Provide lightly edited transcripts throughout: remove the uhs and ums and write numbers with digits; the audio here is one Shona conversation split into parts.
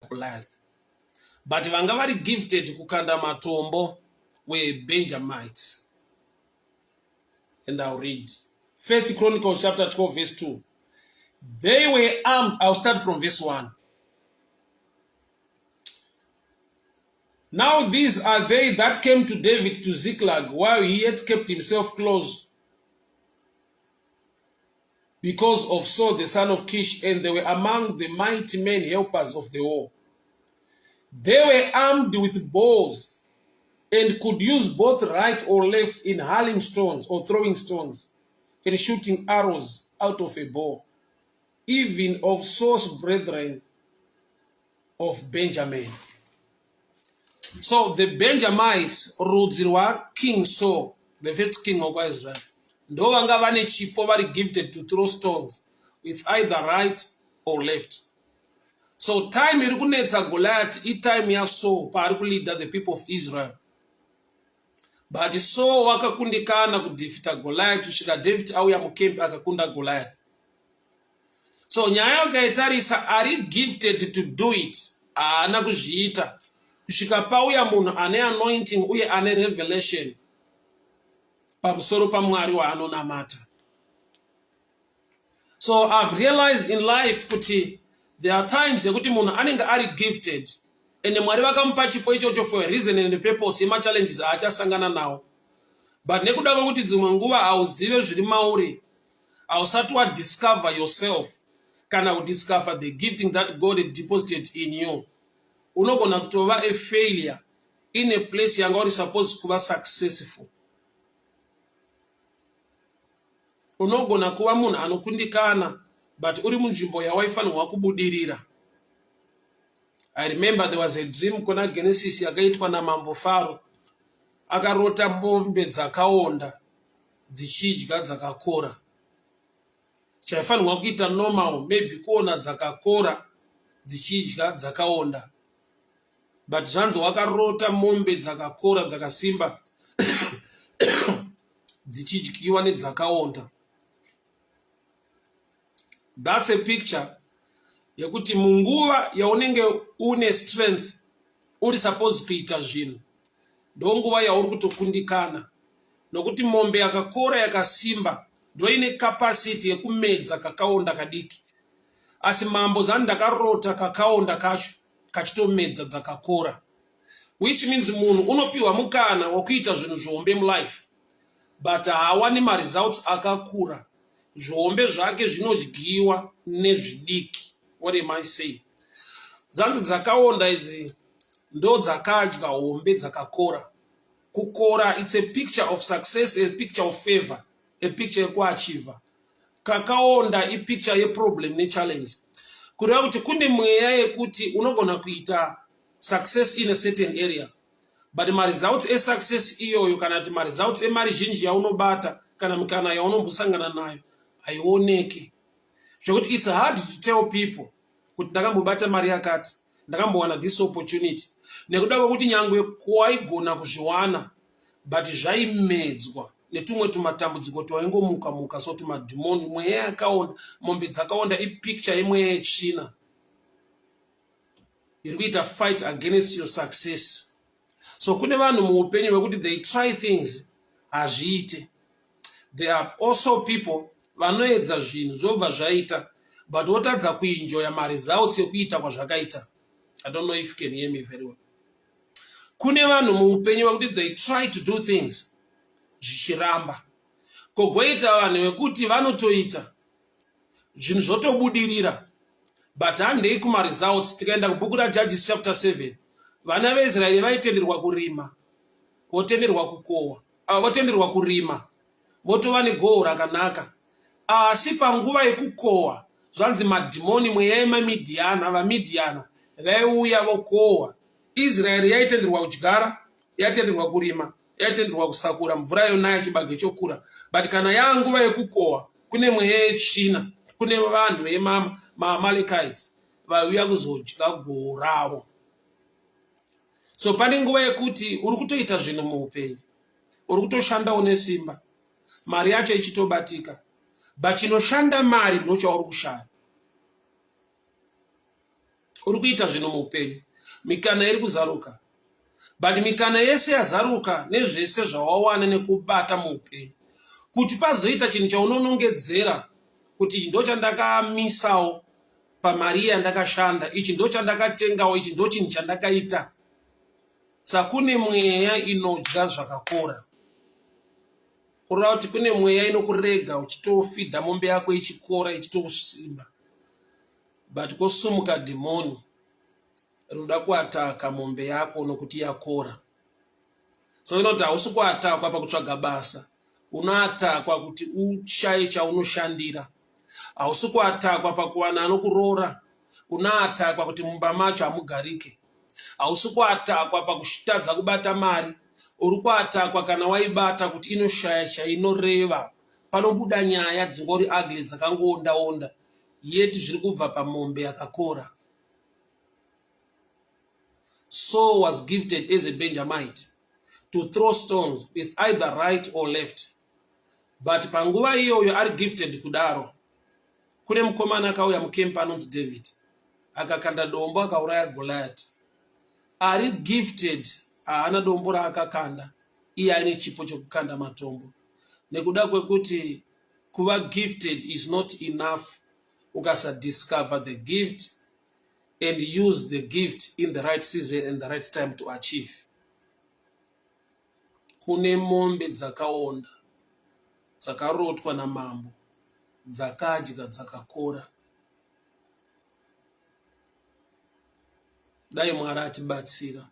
Goliath. But vanga vari gifted kukanda matombo were Benjamites. And I'll read. First Chronicles chapter 12 verse 2. They were armed. I'll start from verse 1. Now these are they that came to David to Ziklag while he yet kept himself close because of Saul the son of Kish, and they were among the mighty men helpers of the war. They were armed with bows and could use both right or left in hurling stones or throwing stones and shooting arrows out of a bow, even of Saul's brethren of Benjamin. So the Benjamites, rudzi rwaKing Saul, the first king of Israel, ndo vanga vane chipo vari gifted to throw stones with either right or left. So time iri kunetsa Goliath itime yaSaul paari kuleader the people of Israel. But Saul wakakundikana kudefita Goliath kusvika David auya mukempi akakunda Goliath. So nyaya ukaitarisa ari gifted to do it haana kuzviita kusvika pauya munhu ane anointing uye ane revelation pamusoro paMwari waanonamata. So I've realized in life kuti there are times yekuti munhu anenge ari gifted and Mwari vakamupa chipo ichocho for a reason and a purpose yemachallenges aachasangana nawo, but nekuda kwekuti dzimwe nguva hauzive zviri mauri, hausati wadiscover yourself kana kudiscover the gifting that God deposited in you, unogona kutova a failure in a place yanga uri supposed kuva successful. Unogona kuva munhu anokundikana but uri munzvimbo yawaifanirwa kubudirira. I remember there was a dream kuna Genesis yakaitwa namambo Faro. Akarota mombe dzakaonda dzichidya dzakakora. Chaifanirwa kuita normal maybe kuona dzakakora dzichidya dzakaonda, but zvanzi wakarota mombe dzakakora dzakasimba dzichidyiwa nedzakaonda. That's a picture yekuti munguva yaunenge une strength uri supposed kuita zvinhu, ndonguva yauri kutokundikana, nokuti mombe yakakora yakasimba ndoine capacity yekumedza kakaonda kadiki. Asi mambo zani ndakarota kakaonda kacho kachitomedza dzakakora, which means munhu unopiwa mukana wekuita zvinhu zvihombe mulife, but haawani maresults akakura. Zvihombe zvake zvinodyiwa nezvidiki. What am I saying? Zanzi dzakaonda idzi ndo dzakadya hombe dzakakora. Kukora, it's a picture of success, a picture of favor, a picture yekuachieva. Kakaonda ipicture yeproblem nechallenge, kureva kuti kune mweya yekuti unogona kuita success in a certain area, but maresults esuccess iyoyo kana kuti maresults emari zhinji yaunobata kana mikana yaunombosangana nayo haioneki, zvekuti it's hard to tell people kuti ndakambobata mari yakati, ndakambowana this opportunity, nekuda kwekuti nyangwe kwaigona kuzviwana, but zvaimedzwa netumwe tumatambudziko twaingomuka muka. So tumadhimoni, mweya yakaonda, mombe dzakaonda ipicture yemweya yetsvina iri kuita fight against your success. So kune vanhu muupenyu hwekuti they try things, hazviite. There are also people vanoedza zvinhu zvobva zvaita, but votadza kuenjoya maresults ekuita kwazvakaita. I don't know if you can hear me very well. Kune vanhu muupenyu vekuti they try to do things zvichiramba, kogoita vanhu vekuti vanotoita zvinhu zvotobudirira. But handei kumaresults. Tikaenda kubhuku raJudges chapter 7, vana veIsraeri vaitenderwa kurima, votenderwa kukohwa, votenderwa kurima, votova negohwo rakanaka. Asi panguva yekukohwa, zvanzi madhimoni, mweya yemamidhiana, vaMidhiana vaiuya vokohwa. Israeri yaitenderwa kudyara, yaitenderwa kurima, yaitenderwa kusakura, mvura yonaya, chibage chokura, but kana yanguva yekukohwa, kune mweya yetsvina, kune vanhu vemaAmalekites vaiuya kuzodya gohwo ravo. So pane nguva yekuti uri kutoita zvinhu muupenyu, uri kutoshandawo nesimba, mari yacho ichitobatika, but chinoshanda mari ndo chauri kushaya. Uri kuita zvinhu muupenyu, mikana iri kuzaruka, but mikana yese yazaruka nezvese zvawawana nekubata muupenyu, kuti pazoita chinhu chaunonongedzera kuti ichi ndo chandakamisawo pamari yandakashanda, ichi ndo chandakatengawo, ichi ndo chinhu chandakaita. Sakune mweya inodya zvakakora, kureva kuti kune mweya inokurega uchitofidha mombe yako ichikora ichitosimba, but kosumuka dhimoni rinoda kuataka mombe yako nokuti yakora. So inoti hausi kuatakwa pakutsvaga basa, unoatakwa kuti ushaye chaunoshandira. Hausi kuatakwa pakuwana anokuroora, unoatakwa kuti mumba macho hamugarike. Hausi kuatakwa pakutadza kubata mari, uri kuatakwa kana waibata kuti inoshaya chainoreva. Panobuda nyaya dzingori ugly dzakangoondaonda, yet zviri kubva pamombe yakakora. Saul was gifted as a Benjamite to throw stones with either right or left. But panguva iyoyo ari gifted kudaro, kune mukomana akauya mukemp anonzi David, akakanda dombo akauraya Goliath. Ari gifted haana dombo raakakanda, iye aine chipo chekukanda matombo. Nekuda kwekuti kuva gifted is not enough ukasadiscover the gift and use the gift in the right season and the right time to achieve. Kune mombe dzakaonda dzakarotwa namambo dzakadya dzakakora. Dai Mwari atibatsira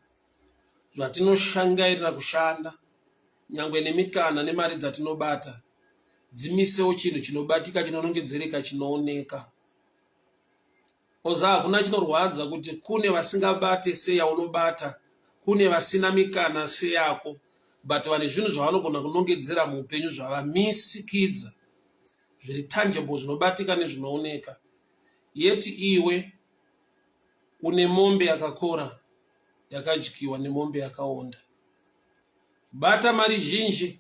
zvatinoshangairira kushanda nyangwe nemikana nemari dzatinobata dzimisewo chinhu chinobatika chinonongedzereka chinooneka. Oza hakuna chinorwadza kuti kune vasingabate seyaunobata, kune vasina mikana seyako, but vane zvinhu zvavanogona kunongedzera muupenyu zvavamisikidza zviri tangible zvinobatika nezvinooneka. Yet iwe une mombe yakakora yakadyiwa nemombe yakaonda. Bata mari zhinji,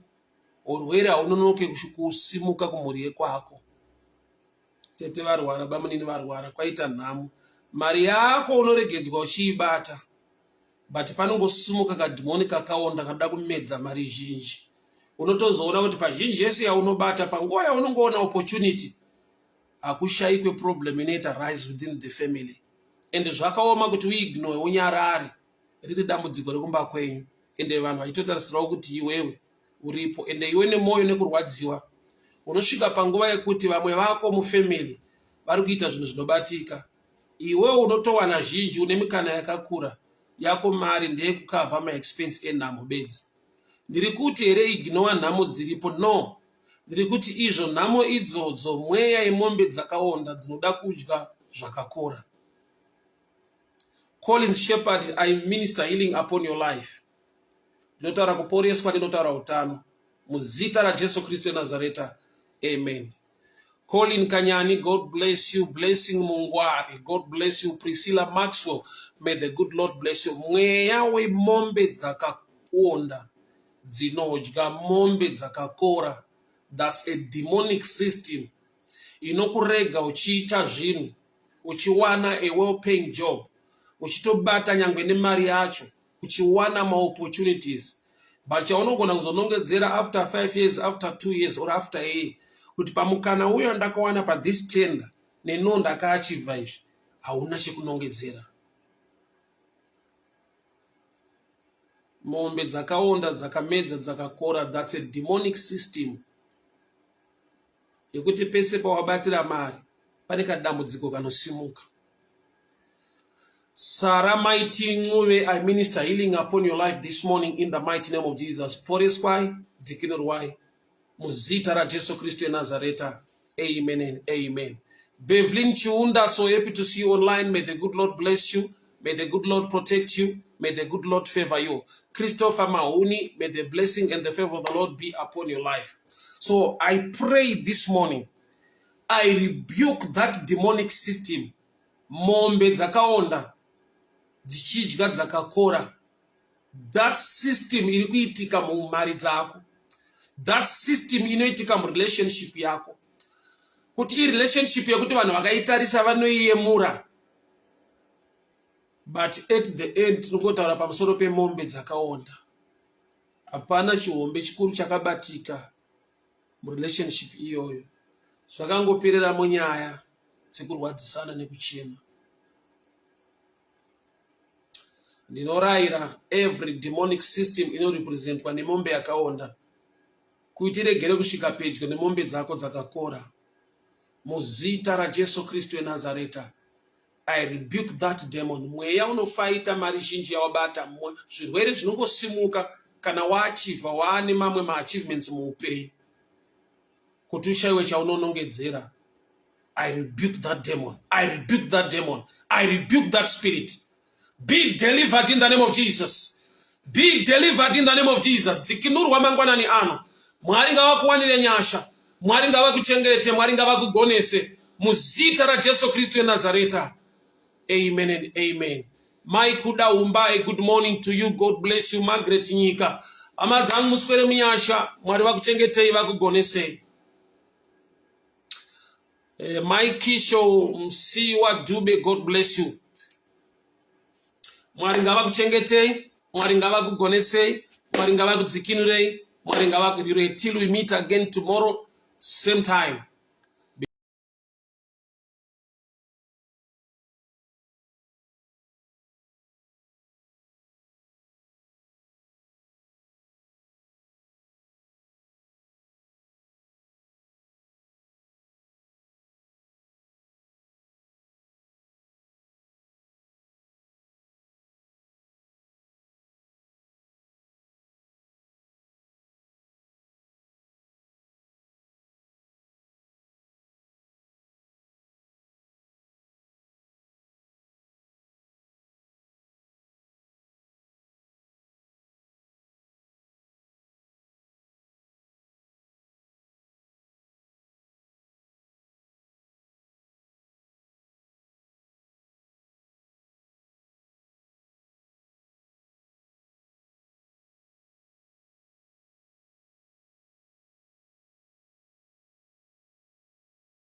urwere haunonoke kusimuka kumhuri yekwako. Tete varwara, bamunini varwara, kwaita nhamo. Mari yako unoregedzwa uchiibata, but panongosimuka kadhimoni kakaonda kanoda kumedza mari zhinji. Unotozoona kuti pazhinji yese yaunobata, panguva yaunongoona opportunity, hakushaikwe problem inoita rise within the family. And zvakaoma kuti uignore unyarare, riri dambudziko rekumba kwenyu, ende vanhu vachitotarisirawo kuti iwewe uripo, ende iwe nemwoyo nekurwadziwa unosvika panguva yekuti vamwe vako mufamily vari kuita zvinhu zvinobatika, iwe unotowana zhinji, une mikana yakakura, yako mari ndeyekukavha maexpense enhamo bedzi. Ndiri kuti here ignore nhamo dziripo? No, ndiri kuti izvo nhamo idzodzo mweya yemombe dzakaonda dzinoda kudya zvakakora. Collins Shepherd, I minister healing upon your life. Ndinotaura kuporeswa, ndinotaura utano muzita raJesu Kristu weNazareta, amen. Colin Kanyani, God bless you. Blessing Mungwari, God bless you. Priscilla Maxwell, may the good Lord bless you. Mweya wemombe dzakaonda dzinodya mombe dzakakora, that's a demonic system inokurega uchiita zvinhu uchiwana a well paying job, uchitobata nyangwe nemari yacho, uchiwana maopportunities, but chaunogona kuzonongedzera after 5 years, after 2 years or after a year kuti pamukana uyo ndakawana pathis tender neno ndakaachivha izvi, hauna chekunongedzera. Mombe dzakaonda dzakamedza dzakakora, that's a demonic system yekuti pese pawabatira mari pane kadambudziko kanosimuka. Sarah Mighty Ncube, I minister healing upon your life this morning in the mighty name of Jesus. Poreswai, dzikinurwai muzita raJesu Kristu weNazareta. Amen and amen. Bevelyn Chiunda, so happy to see you online. May the good Lord bless you. May the good Lord protect you. May the good Lord favor you. Christopher Mahuni, may the blessing and the favor of the Lord be upon your life. So I pray this morning, I rebuke that demonic system. Mombe dzakaonda dzichidya dzakakora, that system iri kuitika mumari dzako, that system inoitika murelationship yako, kuti irelationship yekuti vanhu vakaitarisa vanoiyemura. But at the end tinongotaura pamusoro pemombe dzakaonda. Hapana chihombe chikuru chakabatika murelationship iyoyo. Zvakangoperera munyaya dzekurwadzisana nekuchema. Ndinorayira every demonic system inorepresentwa nemombe yakaonda kuti iregere kusvika pedyo nemombe dzako dzakakora. Muzita raJesu Kristu weNazareta, I rebuke that demon. Mweya unofaita mari zhinji yawabata, zvirwere zvinongosimuka kana waachivha waane mamwe maachievements muupenyu kuti ushaiwe chaunonongedzera. I rebuke that demon. I rebuke that demon. I rebuke that spirit. Be delivered in the name of Jesus. Be delivered in the name of Jesus. Dzikinurwa mangwanani ano. Mwari ngavakuwanire nyasha. Mwari ngavakuchengete. Mwari ngavakugonese. Muzita raJesu Kristu weNazareta. Amen and amen. Mai Kuda Umbai, good morning to you. God bless you. Margaret Nyika. Hama dzangu muswere munyasha. Mwari vakuchengetei vakugonesei. Mai Kisho Msiwa Dube, God bless you. Mwari ngavakuchengetei, Mwari ngavakugonesei, Mwari ngavakudzikinurei, Mwari ngavakurirei. Till we meet again tomorrow, same time.